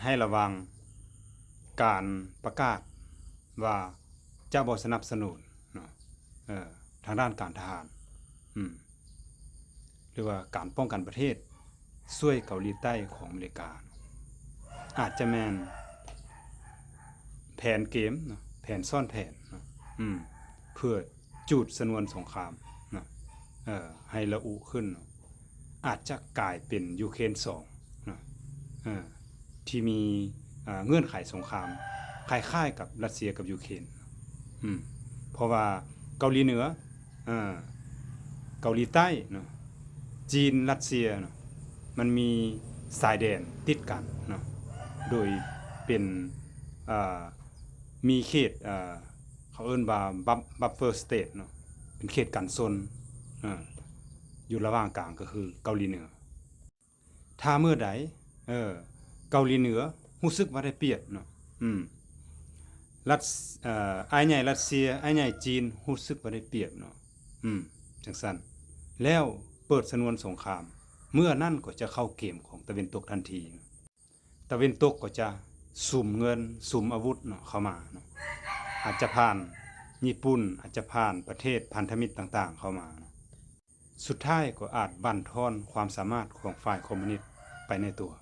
ໃຫ້ລະວັງການປະກາດວ່າຈະບໍ່ສະໜັບສະໜູນເນາະ ເອີ ທາງດ້ານການທະຫານ ອືມ ຫຼືວ່າການປ້ອງກັນປະເທດຊ່ວຍເກົາຫຼີໃຕ້ຂອງອາເມລິກາ ອາດຈະແມ່ນແຜນເກມເນາະ ແຜນຊ້ອນແຜນເນາະ ອືມ ເພື່ອຈູດຊະນວນສົງຄາມເນາະ ເອີ ໃຫ້ລະອຸຂຶ້ນເນາະ ອາດຈະກາຍເປັນຢູເຄຣນສອງເນາະ ເອີ ທີ່ມີ ເອີ ເງື່ອນໄຂສົງຄາມຄ້າຍໆກັບຣັດເຊຍກັບຢູເຄຣນ ອືມ ເພາະວ່າເກົາຫຼີເໜືອ ເອີ ເກົາຫຼີໃຕ້ເນາະ ຈີນ ຣັດເຊຍເນາະ ມັນມີຊາຍແດນຕິດກັນເນາະ ໂດຍເປັນ ເອີ ມີເຂດ ເອີ ເຂົາເອີ້ນວ່າ buf- buffer state ເນາະ ເປັນເຂດກັນຊົນ ເອີ ຢູ່ລະຫວ່າງກາງກໍຄືເກົາຫຼີເໜືອ. ຖ້າເມື່ອໃດ ເອີ ເກົາຫຼີເໜືອຮູ້ສຶກວ່າໄດ້ປຽບເນາະ ອືມ ລັດ ເອີ ອ້າຍໃຫຍ່ຣັດເຊຍ ອ້າຍໃຫຍ່ຈີນຮູ້ສຶກວ່າໄດ້ປຽບເນາະ ອືມ ຈັ່ງຊັ້ນ ແລ້ວເປີດຊະນວນສົງຄາມ ເມື່ອນັ້ນກໍຈະເຂົ້າເກມຂອງຕາເວັນຕົກທັນທີ. ຕາເວັນຕົກກໍຈະສຸມເງິນ ສຸມອາວຸດເນາະ ເຂົ້າມາເນາະ ອາດຈະຜ່ານຍີ່ປຸ່ນ ອາດຈະຜ່ານປະເທດພັນທະມິດຕ່າງໆເຂົ້າມາເນາະ ສຸດທ້າຍກໍອາດບັ້ນທອນຄວາມສາມາດຂອງຝ່າຍຄອມມູນິດໄປໃນຕົວ.